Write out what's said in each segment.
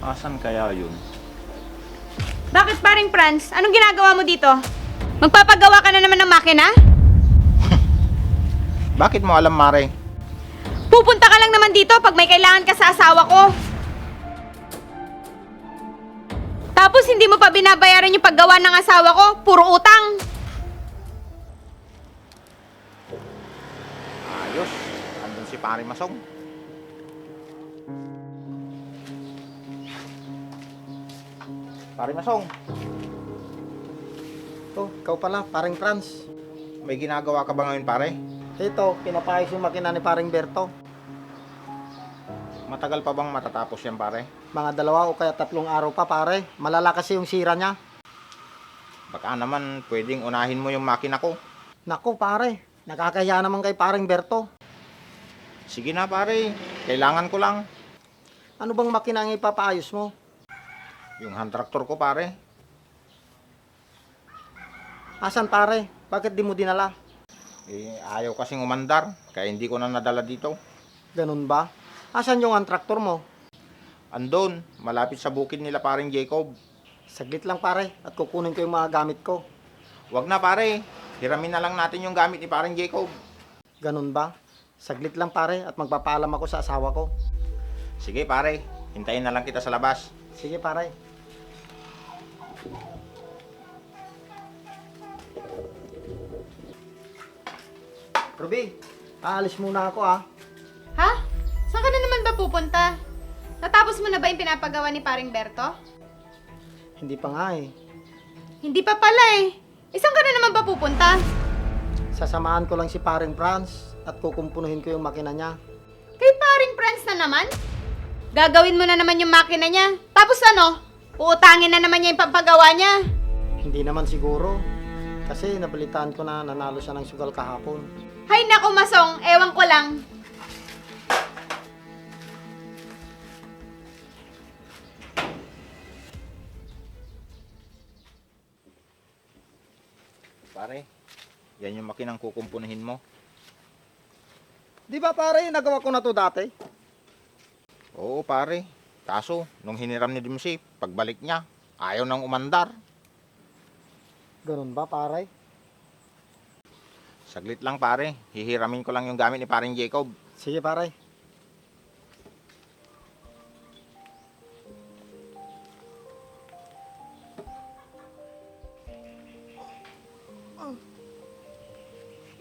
Asan kaya yun? Bakit paring Franz? Anong ginagawa mo dito? Magpapagawa ka na naman ng makina? Bakit mo alam, Mare? Pupunta ka lang naman dito pag may kailangan ka sa asawa ko. Tapos hindi mo pa binabayaran yung paggawa ng asawa ko, puro utang. Ayos. Andun si Pare Masong. Pare Masong, Oh, ikaw pala, paring Franz. may ginagawa ka ba ngayon, pare? Ito, pinapayos yung makina ni paring Berto. Matagal pa bang matatapos yan, pare? Mga 2 o kaya 3 araw pa, pare. Malala kasi yung sira niya. Baka naman pwedeng unahin mo yung makina ko. Naku, pare. Nakakahiya naman kay paring Berto. Sige na, pare. Kailangan ko lang. Ano bang makina ang ipapaayos mo? Yung hand tractor ko, pare. Asan, pare? Bakit di mo dinala? Ayaw kasing umandar. Kaya hindi ko na nadala dito. Ganun ba? Asan yung traktor mo? Andun, malapit sa bukid nila paring Jacob. Saglit lang, pare. At kukunin ko yung mga gamit ko. Wag na, pare. Hiramin na lang natin yung gamit ni paring Jacob. Ganun ba? Saglit lang, pare. At magpapaalam ako sa asawa ko. Sige, pare. Hintayin na lang kita sa labas. Sige, pare. Ruby, aalis muna ako, ah. Ha? Saan ka na naman ba pupunta? Natapos mo na ba yung pinapagawa ni paring Berto? Hindi pa nga, eh. Hindi pa pala eh. Saan ka na naman ba pupunta? Sasamahan ko lang si paring Franz at kukumpunuhin ko yung makina niya. Kay paring Franz na naman? Gagawin mo na naman yung makina niya. Tapos ano? Uutangin na naman niya yung pampagawa niya. Hindi naman siguro. Kasi nabalitaan ko na nanalo siya ng sugal kahapon. Hay nako Masong, ewan ko lang. Pare, yan yung makinang kukumpunuhin mo. Di ba, pare, nagawa ko na to dati? Oo, pare. Kaso, nung hiniram ni Dimsi, pagbalik niya, ayaw nang umandar. Ganun ba, pare? Saglit lang, pare. Hihiramin ko lang yung gamit ni paring Jacob. Sige, pare.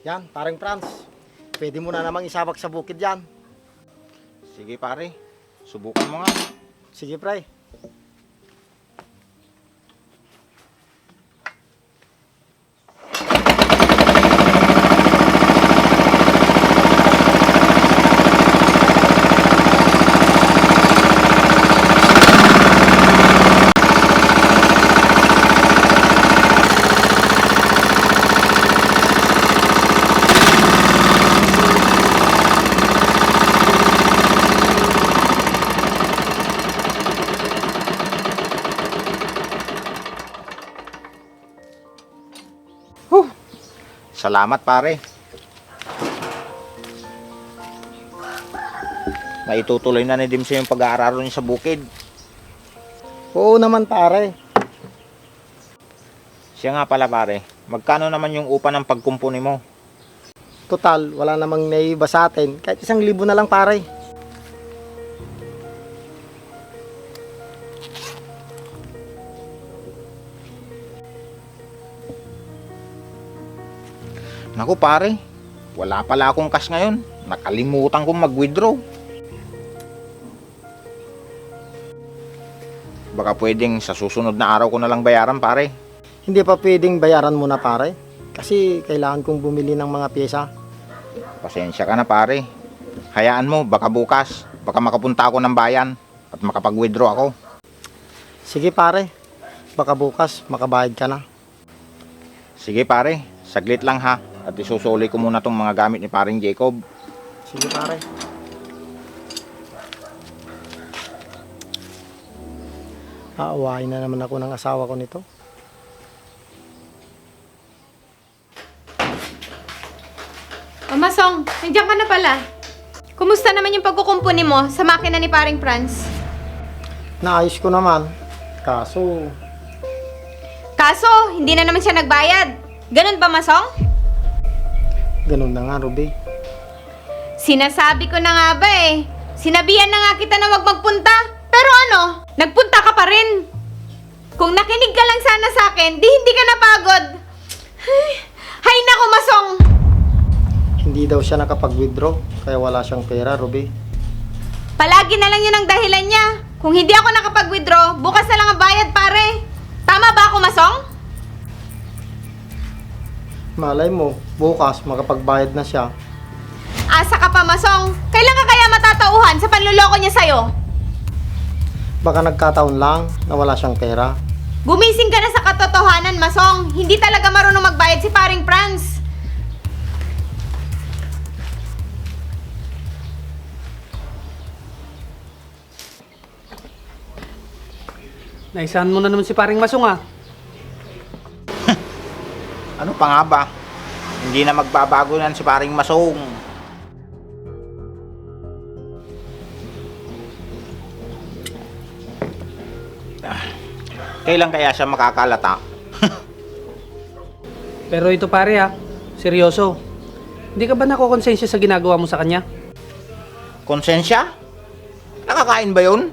Yan, paring Franz. Pwede mo na namang isabak sa bukid yan. Sige, pare. Subukan mo nga. Sige, pre. Salamat, pare. Maitutuloy na ni Dimsi yung pag-aaral niya sa bukid. Oo naman, pare. Siya nga pala, pare. Magkano naman yung upa ng pagkumpuni mo? Total, wala namang naiiba sa atin. Kahit 1,000 na lang, pare. Naku, pare. Wala pala akong cash ngayon. Nakalimutan kong mag-withdraw. Baka pwedeng sa susunod na araw ko na lang bayaran, pare. Hindi pa pwedeng bayaran mo na, pare. Kasi kailangan kong bumili ng mga pyesa. Pasensya ka na, pare. Hayaan mo, baka bukas. Baka makapunta ako ng bayan at makapag-withdraw ako. Sige, pare. Baka bukas makabayad ka na. Sige, pare. Saglit lang, ha. At isusuli ko muna tong mga gamit ni paring Jacob. Sige, pare. Aawain na naman ako ng asawa ko nito. O Masong, nandiyan ka na pala. Kumusta naman yung pagkukumpuni mo sa makina ni paring Franz? Naayos ko naman. Kaso, Kaso, hindi na naman siya nagbayad. Ganun ba, Masong? ganun na nga, Ruby. Sinasabi ko na nga ba eh. Sinabihan na nga kita na wag magpunta. Pero ano, nagpunta ka pa rin. Kung nakinig ka lang sana sa akin, di hindi ka napagod. Hay nako, Masong! Hindi daw siya nakapag-withdraw, kaya wala siyang pera, Ruby. Palagi na lang yun ang dahilan niya. Kung hindi ako nakapag-withdraw, bukas na lang ang bayad, pare. Tama ba ako, Masong? Malay mo, bukas makapagbayad na siya. Asa ka pa, Masong. Kailan ka kaya matatauhan sa panluloko niya sa'yo? Baka nagkataon lang na wala siyang pera. Gumising ka na sa katotohanan, Masong. Hindi talaga marunong magbayad si paring Franz. Naisahan mo na naman si paring Masong ah. Ano pa nga ba? Hindi na magbabago yan si paring Masong. Kailan kaya siya makakalata? Pero ito pare ah, seryoso. Hindi ka ba nakokonsensya sa ginagawa mo sa kanya? Konsensya? Nakakain ba yun?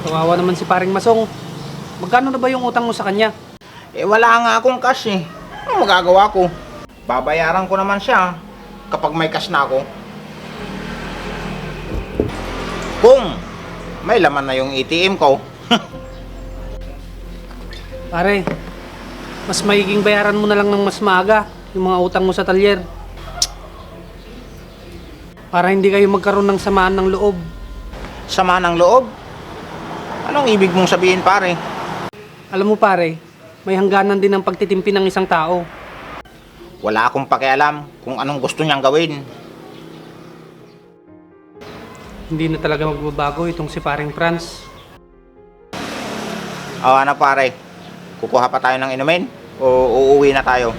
Kawawa naman si paring Masong. Magkano na ba yung utang mo sa kanya? Eh wala nga akong cash eh. Ano magagawa ko? Babayaran ko naman siya kapag may cash na ako. Kung may laman na yung ATM ko. Pare, mas maiging bayaran mo na lang ng mas maaga yung mga utang mo sa talyer. Para hindi kayo magkaroon ng samaan ng loob. Sama ng loob? Anong ibig mong sabihin pare? Alam mo pare, may hangganan din ang pagtitimpi ng isang tao. Wala akong pakialam kung anong gusto niyang gawin. Hindi na talaga magbabago itong si paring Franz. O ano pare? Kukuha pa tayo ng inumin? O uuwi na tayo?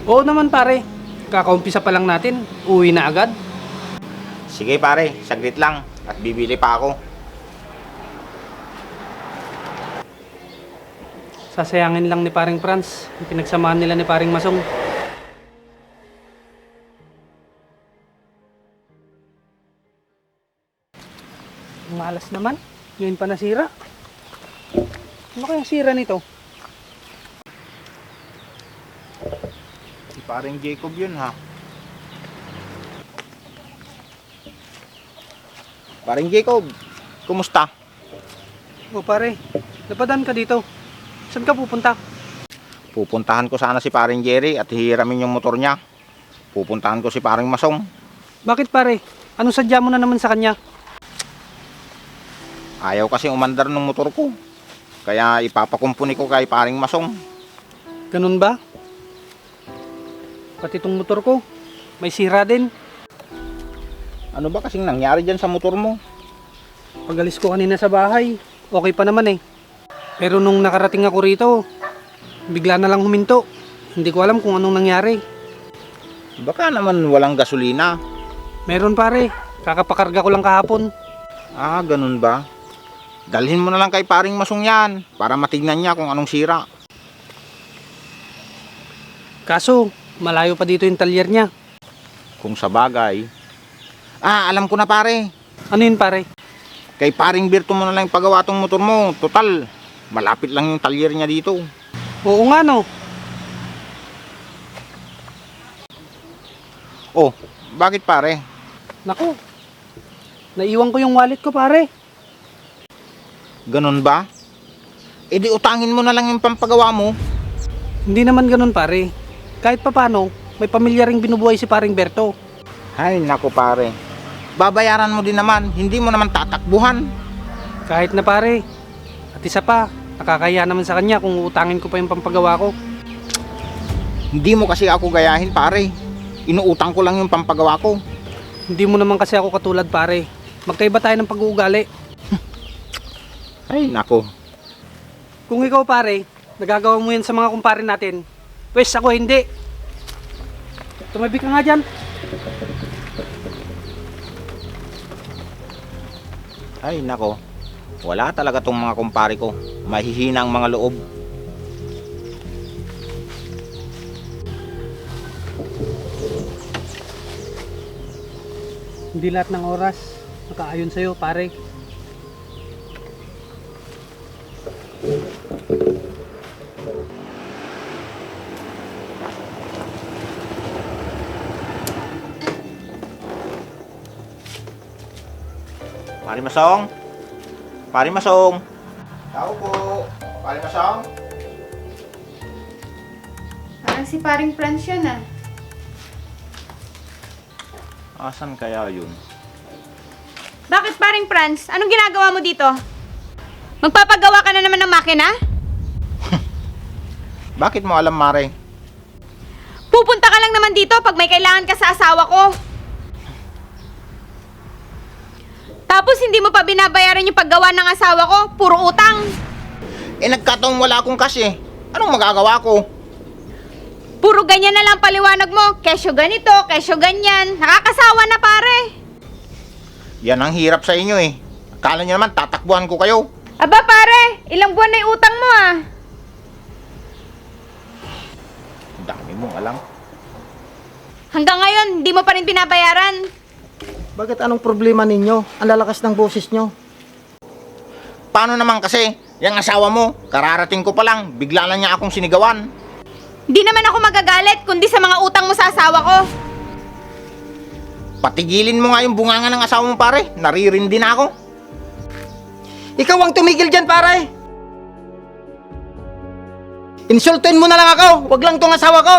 Oo naman pare, kakaumpisa pa lang natin, uwi na agad. Sige pare, saglit lang at bibili pa ako. Sasayangin lang ni paring Franz yung pinagsamahan nila ni paring Masong. Malas naman, ngayon pa nasira. Ano kayang sira nito? Si paring Jacob yun ha. Paring Jacob, kumusta? O pare, napadaan ka dito. Saan ka pupunta? Pupuntahan ko sana si paring Jerry at hihiramin yung motor niya. Pupuntahan ko si paring Masong. Bakit pare? Anong sadya mo na naman sa kanya? Ayaw kasi umandar ng motor ko. Kaya ipapakumpuni ko kay paring Masong. Ganun ba? Pati itong motor ko, may sira din. Ano ba kasing nangyari dyan sa motor mo? Pag-alis ko kanina sa bahay, okay pa naman eh. Pero nung nakarating ako rito, bigla na lang huminto. Hindi ko alam kung anong nangyari. Baka naman walang gasolina. Meron pare, kakapakarga ko lang kahapon. Ah, ganun ba? Dalhin mo na lang kay paring Masong yan para matignan niya kung anong sira. Kaso, malayo pa dito yung talyer niya. Kung sa bagay. Ah, alam ko na pare. Ano yun pare? Kay paring Birto mo na lang pagawa tong motor mo. Total, malapit lang yung talyer niya dito. Oo nga no. Oh, bakit pare? Naku, naiwan ko yung wallet ko pare. Ganun ba? E di utangin mo na lang yung pampagawa mo. Hindi naman ganun pare. Kahit papano, may pamilya ring binubuhay si paring Berto. Ay, naku pare. Babayaran mo din naman, hindi mo naman tatakbuhan. Kahit na pare. At isa pa, nakakaya naman sa kanya kung utangin ko pa yung pampagawa ko. Hindi mo kasi ako gayahin pare. Inuutang ko lang yung pampagawa ko. Hindi mo naman kasi ako katulad pare. Magkaiba tayo ng pag-uugali. Ay, naku. Kung ikaw pare, nagagawa mo yan sa mga kumpare natin, pwes ako hindi. Tumabi ka nga dyan. Ay, nako. Wala talaga tong mga kumpare ko. Mahihina ang mga loob. Hindi lahat ng oras makaayon sa'yo, pare. Pare Masong? Pare Masong? Tao po. Pare Masong? Parang si paring Franz yun ah. Asan kaya yun? Bakit paring Franz? Anong ginagawa mo dito? Magpapagawa ka na naman ng makina? Bakit mo alam, Mare? Pupunta ka lang naman dito pag may kailangan ka sa asawa ko. Tapos hindi mo pa binabayaran yung paggawa ng asawa ko, puro utang. Eh, nagkataong wala akong cash eh. Anong magagawa ko? Puro ganyan na lang paliwanag mo. Kesyo ganito, kesyo ganyan. Nakakasawa na pare. Yan ang hirap sa inyo eh. Akala nyo naman tatakbuhan ko kayo. Aba pare, ilang buwan na yung utang mo ah. Ang dami mong alam. Hanggang ngayon, hindi mo pa rin binabayaran. Bakit anong problema ninyo? Ang lalakas ng boses nyo. Paano naman kasi? Yung asawa mo, kararating ko pa lang, bigla lang niya akong sinigawan. Hindi naman ako magagalit, kundi sa mga utang mo sa asawa ko. Patigilin mo nga yung bunganga ng asawa mo, pare. Naririndi na ako. Ikaw ang tumigil dyan, pare! Insultuin mo na lang ako, wag lang tong asawa ko!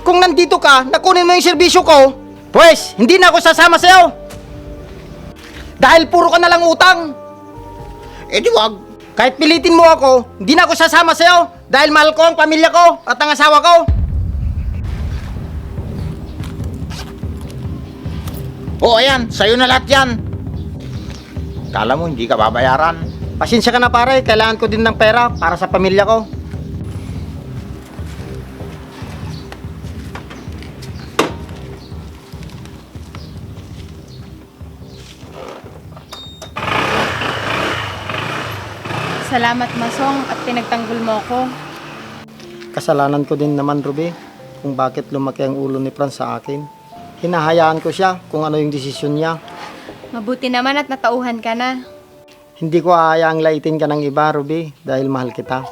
Kung nandito ka, nakunin mo yung serbisyo ko, pues, hindi na ako sasama sa'yo! Dahil puro ka na lang utang! Eh di wag. Kahit pilitin mo ako, hindi na ako sasama sa'yo dahil mahal ko ang pamilya ko at ang asawa ko! Oo, ayan, sa'yo na lahat yan. Kala mo hindi ka babayaran. Pasensya ka na pare, kailangan ko din ng pera para sa pamilya ko. Salamat Masong at pinagtanggol mo ko. Kasalanan ko din naman, Ruby, kung bakit lumaki ang ulo ni Franz sa akin. Hinahayaan ko siya kung ano yung desisyon niya. Mabuti naman at natauhan ka na. Hindi ko hahayaang laitin ka ng iba, Ruby, dahil mahal kita.